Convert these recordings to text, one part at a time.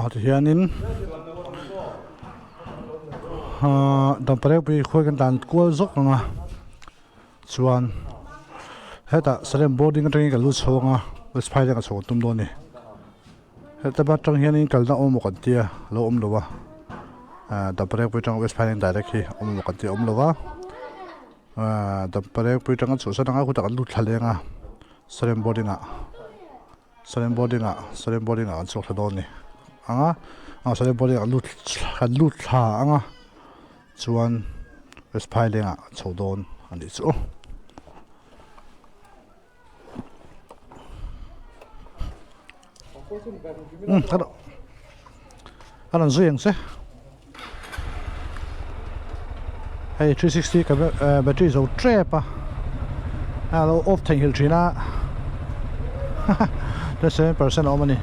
Tihianin ahh Damparengpui khuai kan tlan kual zawk ang a chuan hetah Salem boarding atangin kan lut chho ang a West Phaileng a chho kan tum dawn a ni heta atang hianin kalna awm emaw kan tia a lo awm lo a ahh Damparengpui atanga West Phaileng direct hi awm emaw kan tia a awm lo a ahh Damparengpui atanga chhuahsan anga khutah kan lut thla leng a Salem boarding ah. Salem boarding ah Salem boarding ah kan chhuak thla dawn a ni ang a ah Salem boarding ah kan lut kan lut thla ang a chuan West Phaileng ah kan chho dawn a nih chu. Umm ka ka rawn zui ang che hei 360 battery zo tep a a lo off theihnghilh thin a 27% a awm a ni.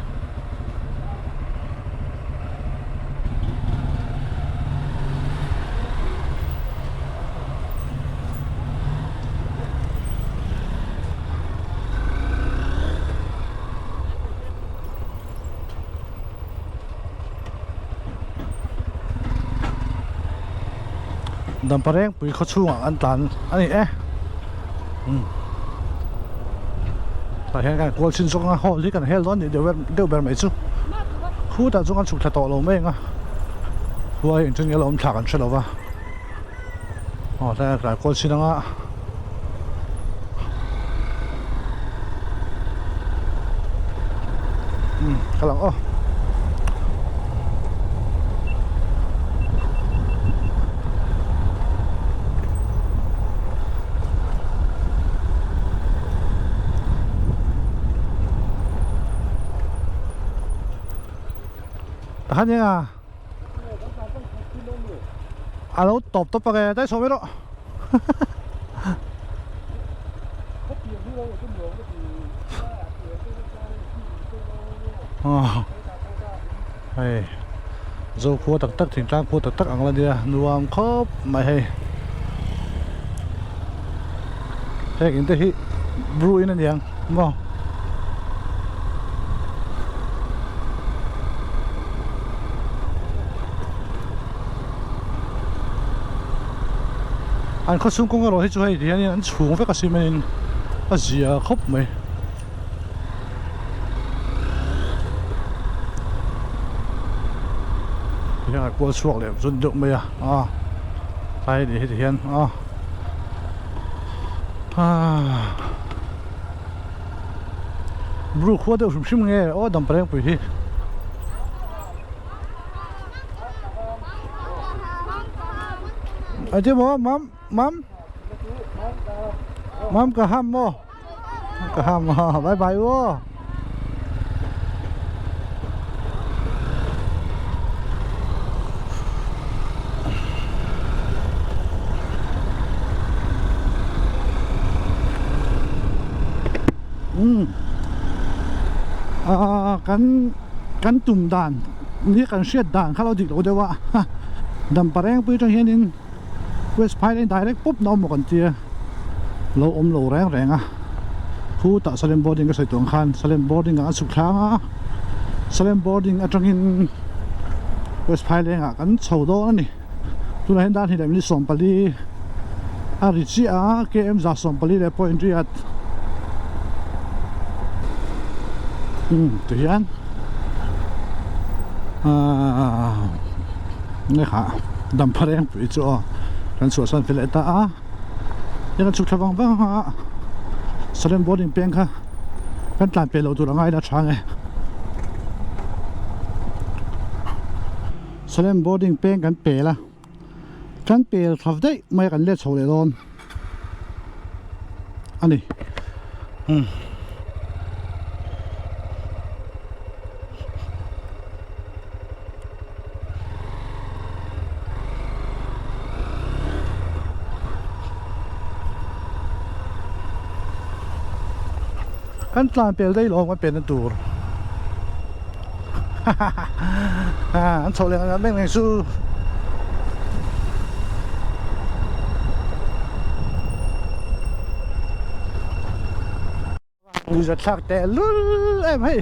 Damparengpui khaw chhungah an tlan a ni e tah hian kan kual chin zawk ang a hall hi kan hel dawn a ni deuh ber deuh ber mai chu khutah chuan kan chhuk thla tawh lo mai ang a khua hi engtin nge la awm thla kan hre lo va aw tlai ah kan kual chin ang a. Ka lang aw. Tahan eng a. A lo tawp tawp ang e, dai chho mai rawh. Hei zo khua tak tak thingtlang khua tak tak ang la nia nuam khawp mai hei heng in te hi bru in a niang maw. An khaw chhung kawng erawh hi chu hei ti hianin an chhung vek a cement in a zia khawp mai. Ti hian a kual chhuak leh zut deuh mai a a tlai ni hi ti hian a ah bru khua deuh hrim hrim nge aw Damparengpui hi. Ai te maw mam mam mam ka ham maw ka ham maw bye bye u um ah kan kan tum dan ni kan hriat dan kha lo dik lo deuh a Damparengpui atang hianin West Phailen direct pawp na awm maw kan tia lo awm lo reng reng a khutah Salem boarding ka sawi tawh ang khan Salem boarding ah an chhuk thlang a Salem boarding atangin West Phaileng ah kan chho dawn a ni tunah hian dan hi leh minute 14 a ri chiah a km 144 leh point riat umm tihian ahh nge kha Damparengpui chu aw kan chhuahsan fel leh ta a heng a chhuk thla vang vang a Salem boarding peng kha kan tlan peh loh tur a ngai la tha nge Salem boarding peng kan pel a kan pel tha daih mai a kan let chho leh dawn a ni umm. Kan tlan pel daih lawm kan pelna tur an chhoh leh ang reng reng chu Nuihzat thlak teh lul em hei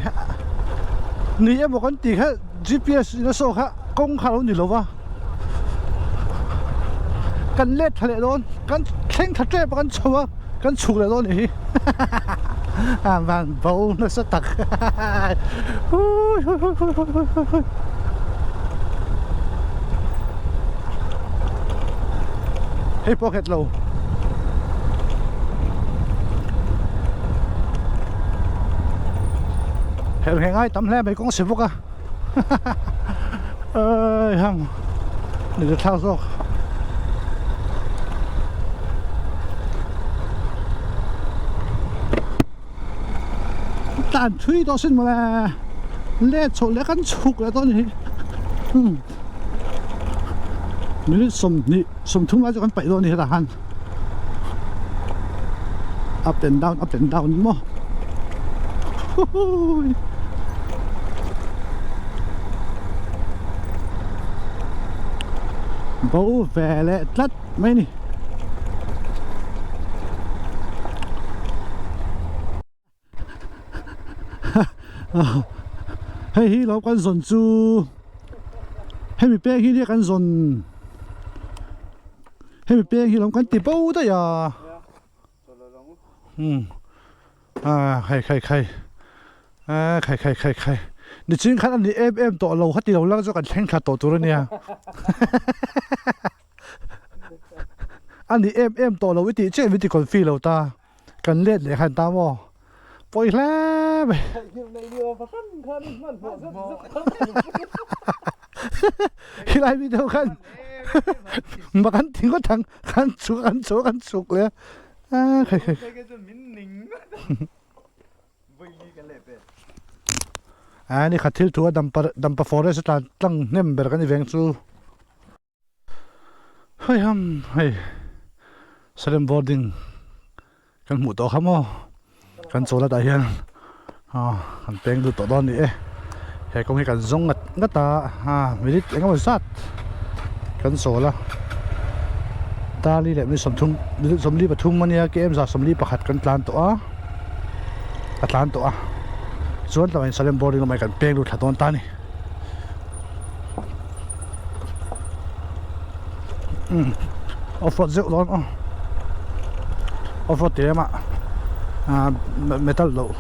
ni emaw kan tih kha GPS in a saw kha kawng kha a lo ni lo va kan let thla leh dawn kan thleng thla tep a kan chho a kan chhuk leh dawn a nih hi a van bo nasa tak hei pawh a nghet lo. Herh ngheh ngai tam hle mai kawng si bawk a êi hang ni ta thlak zawk tlan thui tawh sin mawle let chhoh leh kan chhuk leh tawh a ni hi minute sawmhnih sawmthum lai chu kan paih dawn a ni hetah khan. Up and down up and down maw huhui bo ve leh tlat mai a ni. Hei hi lo kan zawn chu hemi peng hi nia kan zawn hemi peng hi lo kan ti bo daih a umm a khai khai khai a khai khai khai khai nichin khan a ni em em tawh lo kha ti lo lang chu kan thleng thla tawh tur a nia. A ni em em tawh lo i tih chiah min ti confi lo ta. Kan let leh khan ta maw? Pawi hle mai. Khilai mi deuh khan ma kan ti ngawt ang kan chhuk kan chhuk kan chhuk leh a khai khai. A ni khat thil thu a dampa dampa forest a tlan tlang hnem ber kan i veng chu. Hei ham hei Salem boarding kan hmuh tawh kha maw kan chawl atah hian ah kan peng lut tawh dawn a ni e he kawng hi kan zawng ngat ngat a ah minute eng emaw zat kan chawl a Dali leh minute sawmthum minute sawmli pathum ania km za sawmli pakhat kan tlan tawh a ka tlan tawh a chuan tlangin Salem boarding lamah hian kan peng lut thla dawn ta a ni. Off road zeuh dawn aw off road tih lamah ah metal loh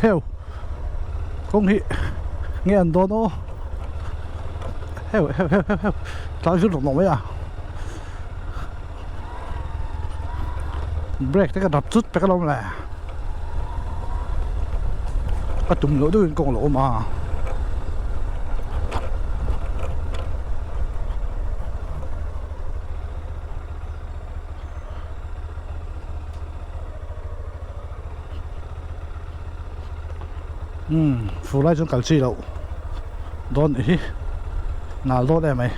Heu kawng hi nge an dawn aw heu heu heu heu heu tlai zut rawh mai a brake te ka dap chut pek alawm le ka tum loh deuhin kawng a lo awm a. Umm fur lai chuan kal chi loh dawn nih hi nal dawn em mai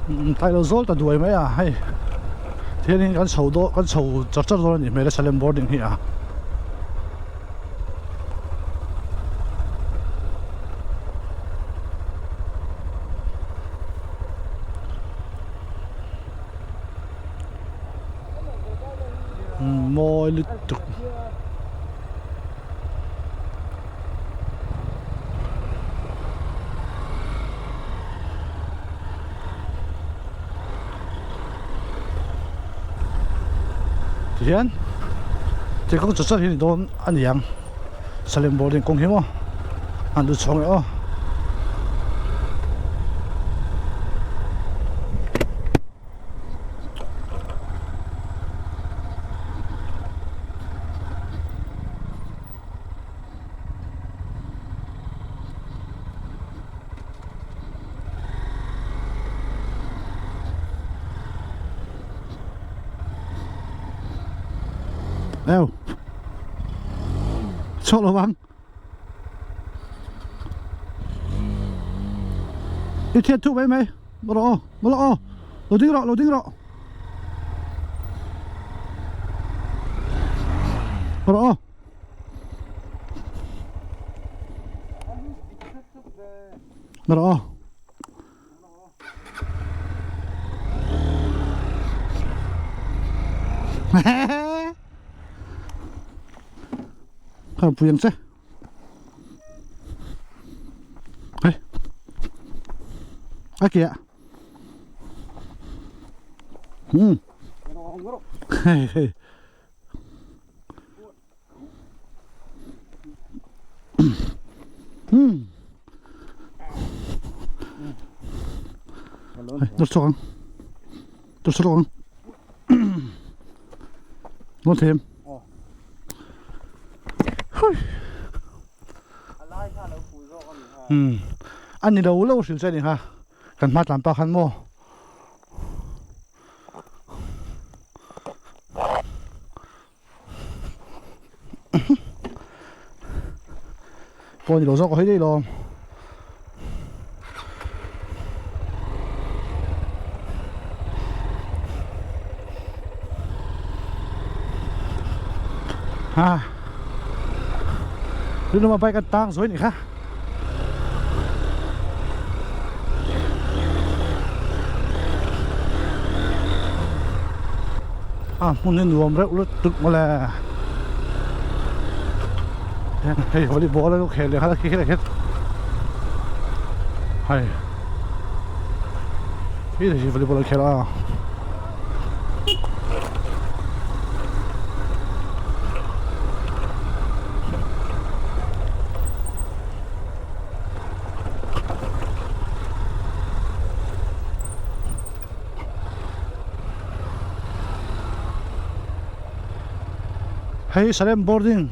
umm tlai lo zawl ta duai mai a hei thianin kan chho dawn kan chho char char dawn a nih hmel a salem boarding hi a. Mawi lutuk tihian thingkung kawng chawt chawt hi a ni dawn a ni ang Salem boarding kawng hi maw an lut chhawng leh aw. Eo Chhuak lo vang I thiat thuh mai mai. Mawlh aw mawlh aw lo ding rawh lo ding rawh rawh aw rawh aw Kha pui ang che. Hey. A kìa. Hmm. Hey hey. Hmm. Dur chok ang. Dur chok ang. Nó thêm. Hmm. Ani lo lo hrilh che ni kha. Kan hma tlan pa khan maw. Pawh ni lo zawk a hawi daih lo. Ha. Luma bike an tang zuai nih kha. A hmun hi nuam reuh lutuk mawle hei volleyball a lo khel leh kha khi khi khi hei khi hi volleyball a khel a. Hei Salem boarding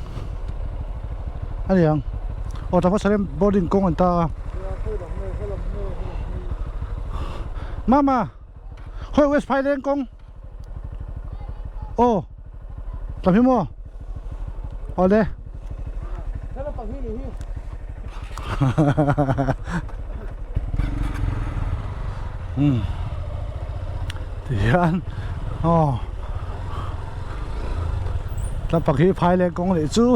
a ni ang aw tah pawh Salem boarding kawng an ta a mama khawi west phaileng kawng aw tam hi maw awle umm tihian aw tlampang hi phaileng kawng leh chu.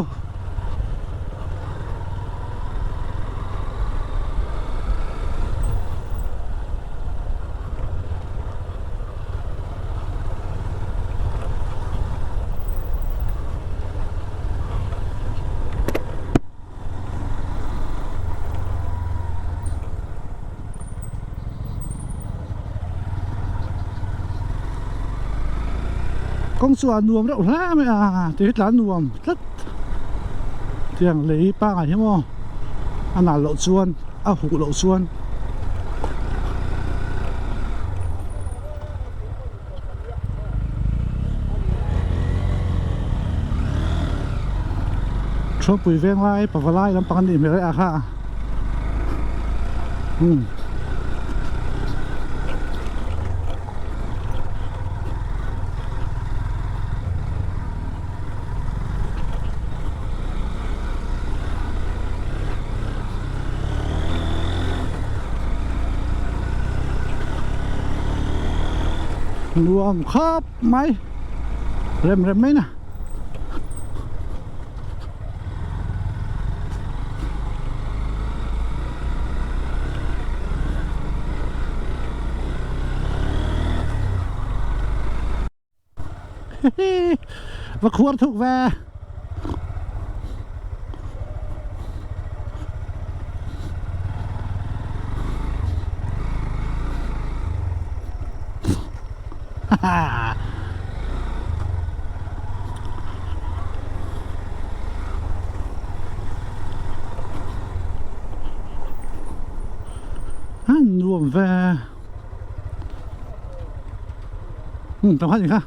Kawng chu a nuam reuh hle mai a tui hi tlan nuam tlat tiang lei pangai hi maw a nal loh chuan a huh loh chuan. Thuampui veng lai pavalai lampang an nih hmel e a kha umm. Nuam khawp mai rem rem mai na. Va khuar thuk ve. Nuam ve. Ừ, tao hát gì kha?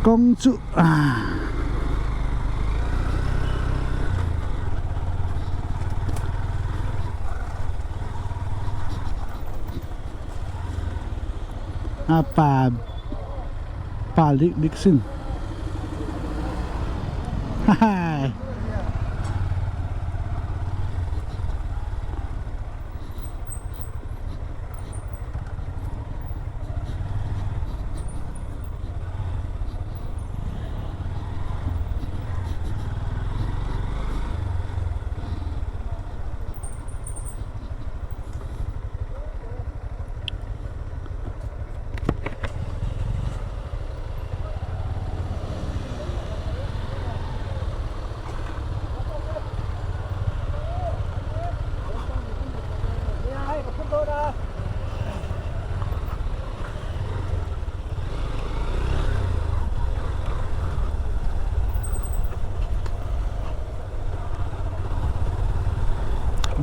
Kawng chu ah. A pa pa lik dik sin haha.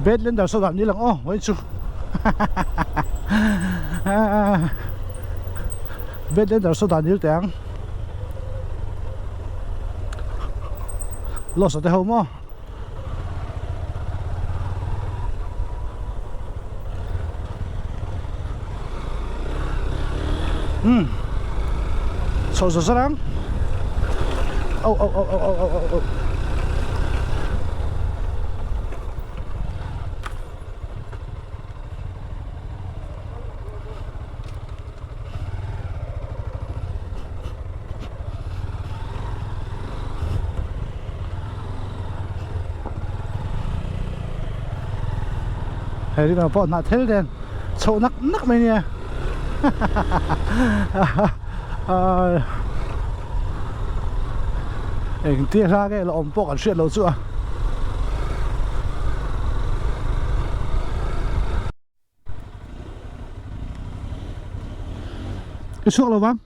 Bedlander saw dan ni lang aw vawiin chu Bedlander saw dan nil teh ang Lost a te ho maw. Hmm. Chho zawh zawh ang. Oh oh oh oh oh oh oh. Hei ringawt pawh hnah thel den chhoh nak nak mai nia engtia hla nge la awm pawh kan hriat loh chu a. I chhuak lo vang.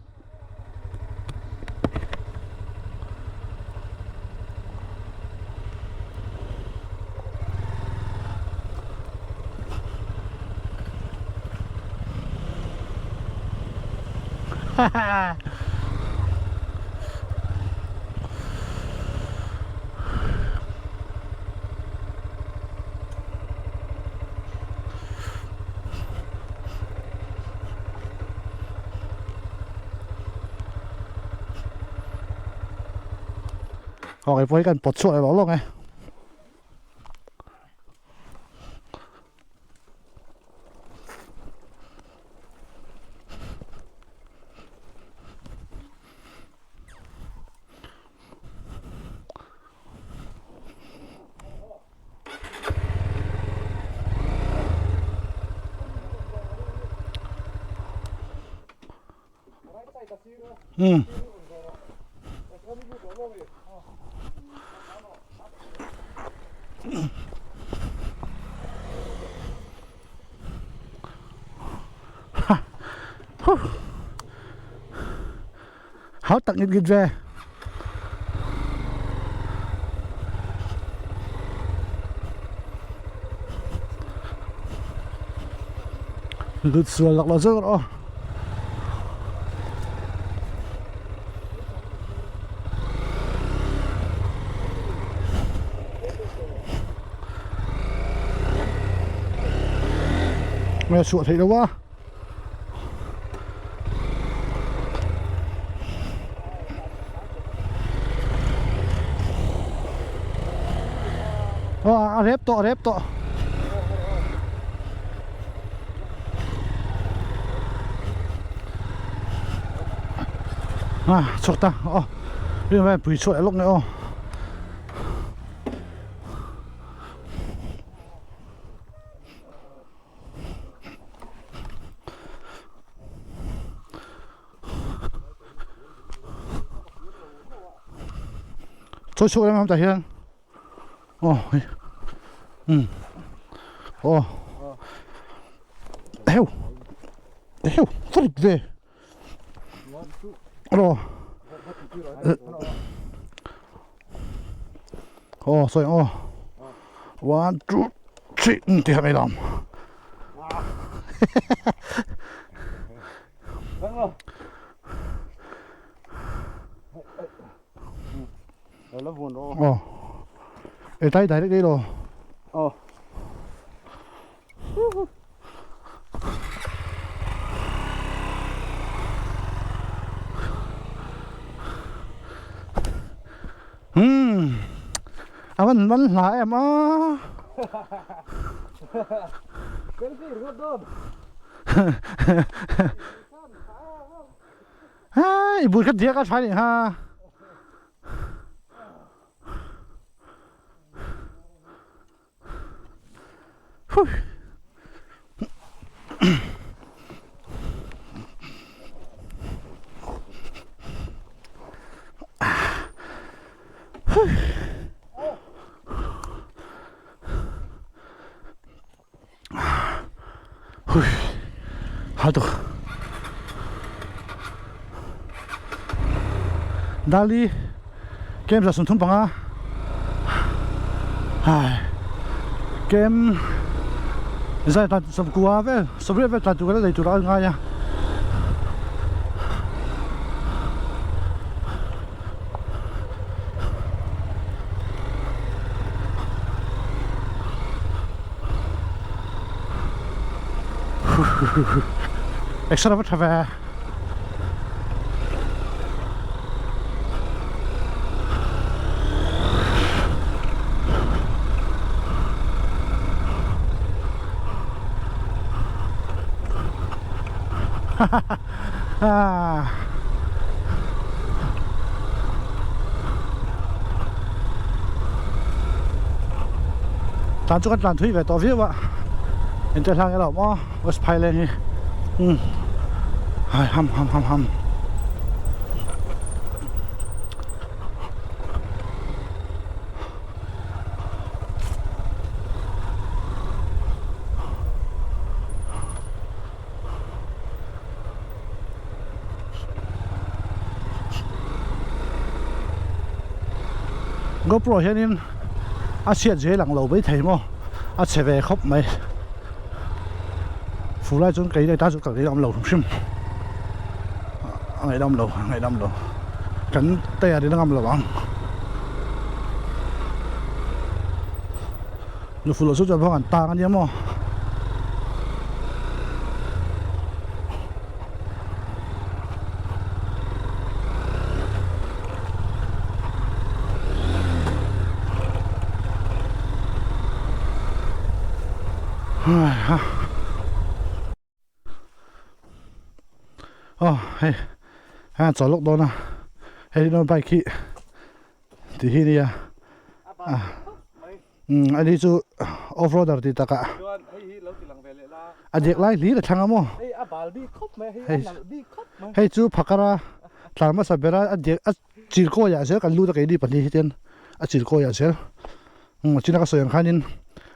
Aw kei pawh hi kan pawt chhuak leh lawk lawk e. Hmm. Hau tak ngit ngit ve. Lut sual lak lo zawk rawh aw. Nge chhuah theih lo a. Aw a rep tawh a rep tawh. A chhuak ta aw rin pui chhuah leh lawk nge aw. Chawi chhuak em em tah hian aw hei umm aw heu heu va rit ve aw aw sawi aw one two three tih kha mai lo ang. Aw e tai direct ei lo. Aw. A van man hla em a. I bul kha diak a tha nih ha. Dali kem 35 hai kem zai tan 90 vel 80 vel tan tur ka la nei tur a ngai a. Extra va tha ve. Tlan chu kan tlan thui ve tawh viau a engte hlang elo maw West Phailand hi umm hai ham ham ham ham. GoPro hianin a chhiat zel ang lo mai thei maw a chhe ve khawp mai fur lai chuan kei leh ta chu ka ngaihdam lo hrim hrim a ngaihdam lo a ngaihdam lo kan tayar in a ngam lo ang nufu loh chu chuan vang an tang ania maw. Aw hei a chawl lawk dawn a hei hi bike hi ti hi nia umm ani chu off roader tih takah a dek lai hlir a thlang a maw hei chu phakara tlar hmasa bera a dek a chil kawiah zel kan lut a keini pahnih hi ten a chil kawiah zel umm china ka sawi ang khanin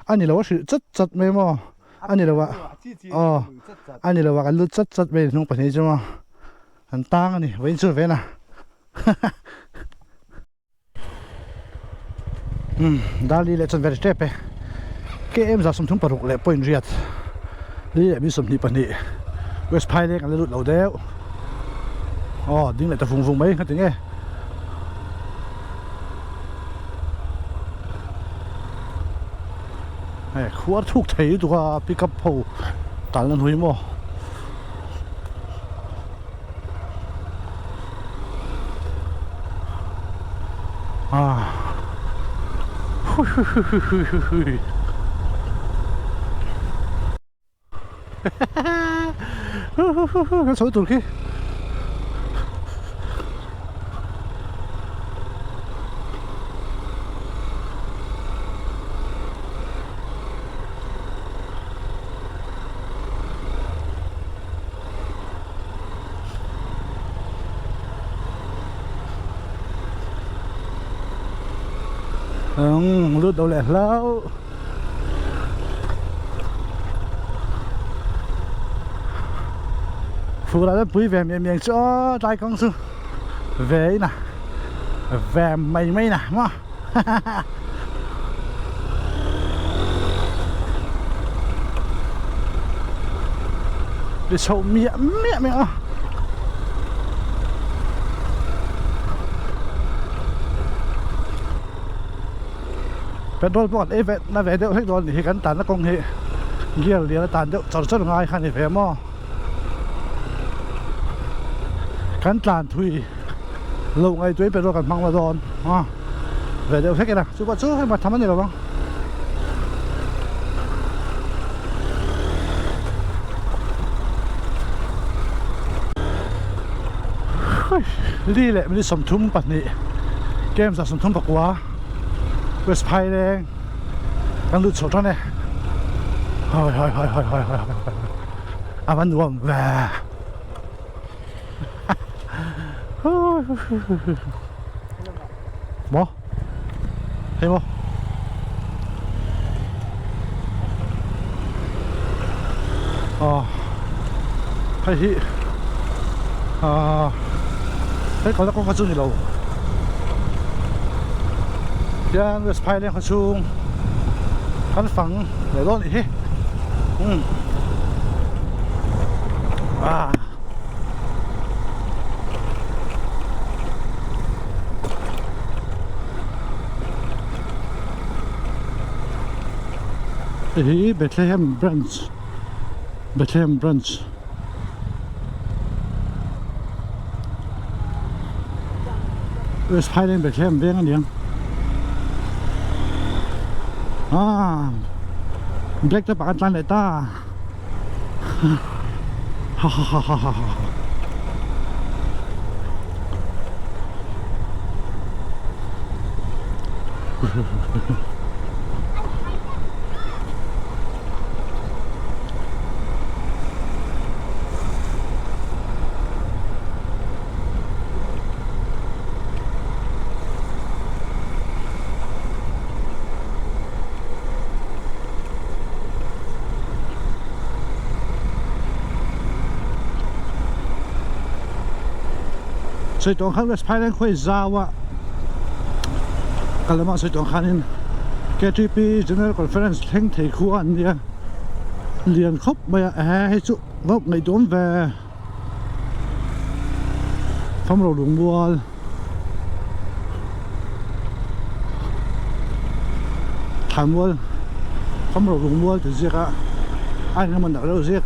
a ni lo a hrilh chat chat mai maw a ni lo a aw a ni lo a kan lut chat chat mai hnung pahnih chu maw an tang a ni vawiin chu ven a umm Dali leh chuan very tep e KM 36 leh point riat li leh mi 22 West Phaileng an la lut lo deuh aw ding leh ta vung vung mai ka ti nge hei khuar thuk thei lutuk a pickup ho talna hnui maw. Ah. Hui hui hui hui hui hui hui. Hu hu hu hu kan sawi tur khi. Eng lut lo leh hlauh Fur ah chuan pui ve miah miah ang chu aw tlai kawng chu ve in a ve mai mai na maw hahaha. Ri chhoh miah miah mai a. Petrol pawh kan ei ve na ve deuh hlek dawn a nih hi kan tanna kawng hi gear lian a tan deuh char char ngai kha a ni ve maw. Kan tlan thui loh ngaihtuahin petrol kan hmang la dawn a. ve deuh hlek ila chu pawh chu hei mah tham a ni lo ang. Li leh minute 32 game 39 West Phaileng kan lut chho tan e hoi hoi hoi hoi hoi hoi hoi a va nuam ve maw hei maw aw hei hi ah hei kalna kawngka chu ni lo hian West Phaileng khaw chhung kan fang leh dawn anih hi umm ah. Hei hi Bethlehem branch Bethlehem branch West Highland Bethlehem veng a niang ah black te pakhat tlan leh ta. Ha ha ha ha ha ha. Sawi tawng khan West Phailand khawi zau a kal lamah sawi tawng khanin KTP General Conference thleng thei khu a an nia lian khawp mai a ehe hei chu vauh ngaihtuam ve Famro lungmual. Thanmual kham ro lung mual tih ziak a a engemaw nak reuh zek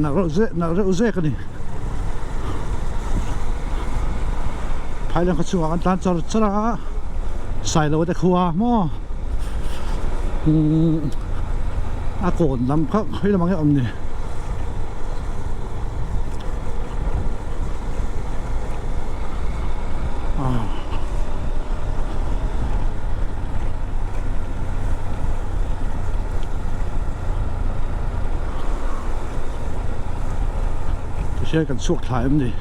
nak reuh zek nak reuh zek a ni phai lam kha chungah kan tlan char char a sailo te khua maw umm a kawn lam kha khawi lamah nge a awm ni. Tihian kan chhuak thla em ni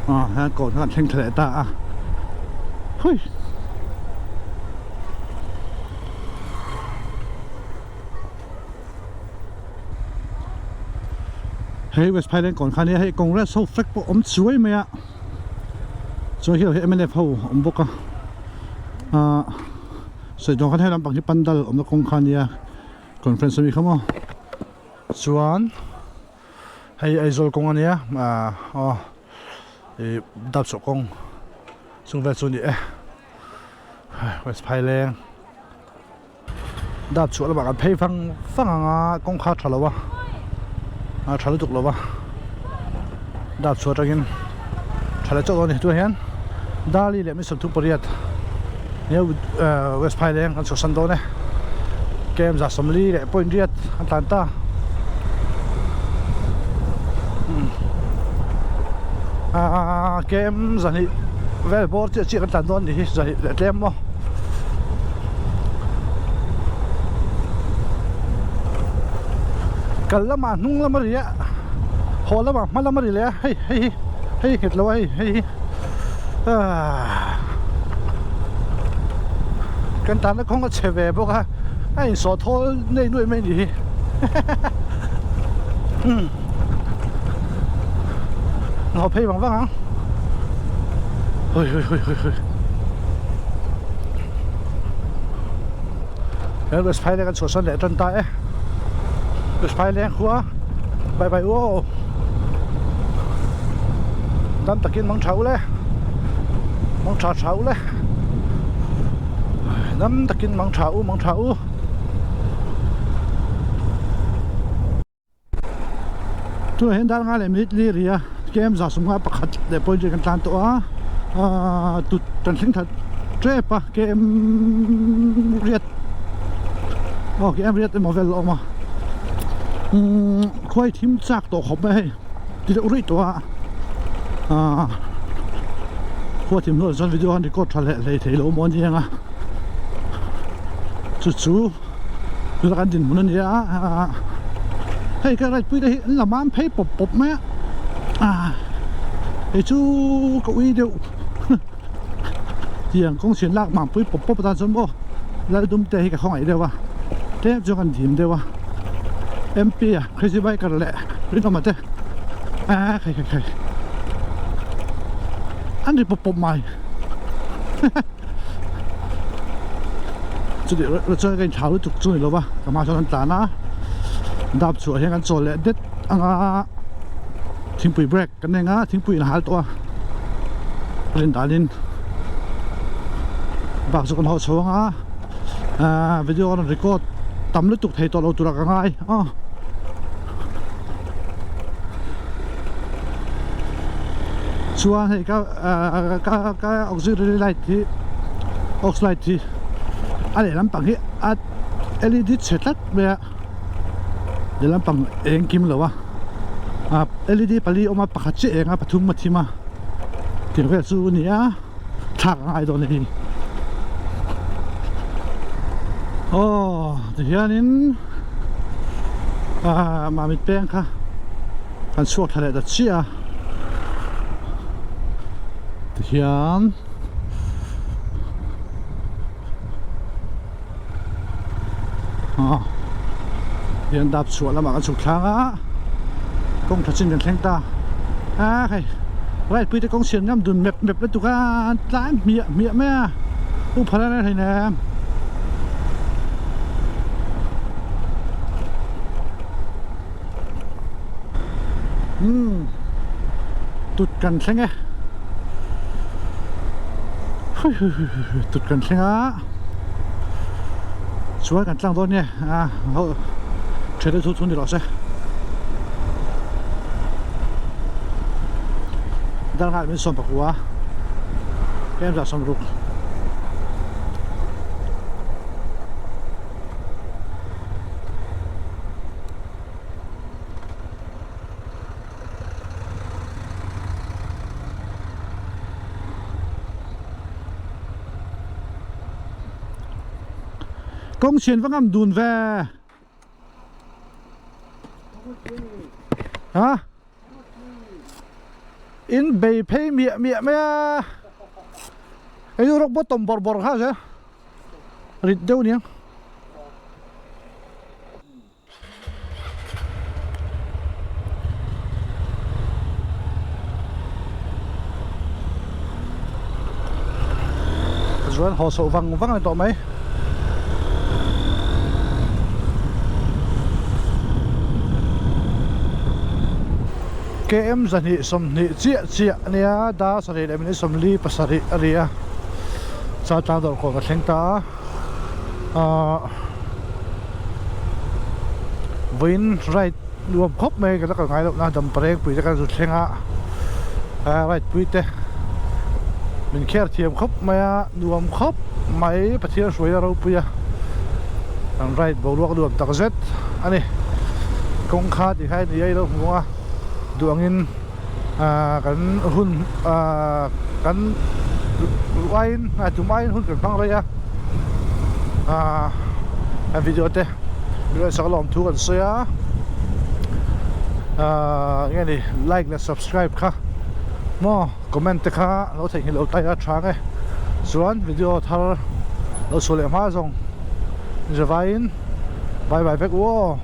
ah hian kawn kha kan thleng thla leh ta a hui. Hei West Phailand kawn kha nia hei Congress ho flag pawh awm chuai mai a chuan khi lo hi mnf ho awm bawk a ahh sawi dawn khan hei lampang hi pandal awmna kawng kha nia conference ami kha maw chuan hei Aizawl kawng ania ahh aw ih dapchhuah kawng chung vel chu a ni e West Phaileng. Dap chhuah lamah kan phei vang vang ang a kawngkhar tha lo a a tha lutuk lo va dap chhuah atangin tha leh chauh dawn a ni tunah hian Dali leh mi 38 West Phaileng kan chhuahsan dawn e kem 48 an tlan ta aaa kem 2 vel bawr chiah chiah kan tlan dawn a nih hi 2 leh tlem maw. Kal lamah hnung lam a ri a haw lamah hma lam a ri leh a hei hei hi hei hi nghet lo a hei hei hi aaa kan tanna kawng a chhe ve bawk a a insawh thawl nei nuai mai a nih hi umm haw phei vang vang ang hawi hawi hawi hawi hawi. He West Phaileng an chhuahsan leh tan ta e West Phaileng khua bye bye u tam takin mang tha u le mang tha tha u le dam takin mang tha u mang tha u. Tunah hian dar nga leh minute li ri a KM 151 leh point ri kan tlan tawh a. Aaa tut kan thleng that tep a KM riat aw KM riat emaw vel a awm a umm khuai thim chak tawh khawp mai a hei ti deuh ruih tawh a aaa khua thim hnuah chuan video han record tha leh hlei thei lo maw ania ang a chu chu tuna kan dinhmun a ni a aaa hei ka right pui te hi an la mam phei pawp pawp mai a aaa hei chu ka ui deuh tiang kawng chhian lak mam pui pawp pawp atan chuan maw Laldum te hi ka khawngaih deuh a tlem chu kan dim deuh a M_P a crazy biker leh Rinawma te aaa khai khai khai an ri pawp pawp mai. Chutih rual chuan ka inthlau lutuk chu ni lova ka hma chuan an tlan a dap chhuah hian kan chawl leh det anga thingpui break kan eng a thingpui in a hal tawh a rin danin bak chu kan haw chho anga ahh video a rawn record tam lutuk thei tawh lo tura ka ngai aw. Chuan hei ka ahh ka ka auxiliary light hi aux light hi a lehlam pang hi a led chhe tlat mai a lehlam pang eng kim lo a ah led pali a awm a pakhat chiah eng a pathum a thim a tih vel chu a ni a thlak a ngai dawn a ni aw tihianin ah mamit peng kha kan chhuak thla leh ta chiah a tihian aw hian dap chhuah lamah kan chhuk thlang a kawng tha chin kan thleng ta a hei right pui te kawng siam ngam dun mep mep lutuk a an tlai hmiah hmiah mai a u phala reng hleinem. Umm tut kan thleng e hui hui hui hui tut kan thleng a chuan kan tlang dawn nge a ho then te thu thu ni rawh se darnghal min sawm pakua tlem zah sawm ruk. Kawng chhian va ngam dun ve. Ha? In bei phei miah miah mai a. Ei rawk bottom bawrh bawrh kha se. Rit deuh aniang. Chuan haw chhoh vang vang a ni tawh mai. KM 220 chiah chiah a nia dar sarih leh minute 47 a ri a. Chaltlang dawr kawt a thleng ta a ahh vawiin ride nuam khawp mai ka la kal ngai loh na dampareng pui te kan zu thleng a ah ride pui te min kher thiam khawp mai a nuam khawp mai Pathian hruaina ropui a an ride boruak nuam tak zet a ni kawngka tih kha ni a ilo hmu a duh angin. Ahh kan hun ahh kan duh aiin a tum aiin hun kan hmang rei a ahh a video te sak lawm thu kan sawi a ahh enge ni like leh subscribe kha maw comment te kha lo theihnghilh lo tai a tha ang e chuan video thar lo chhuah leh hma zawng zavaiin bye bye vek u aw.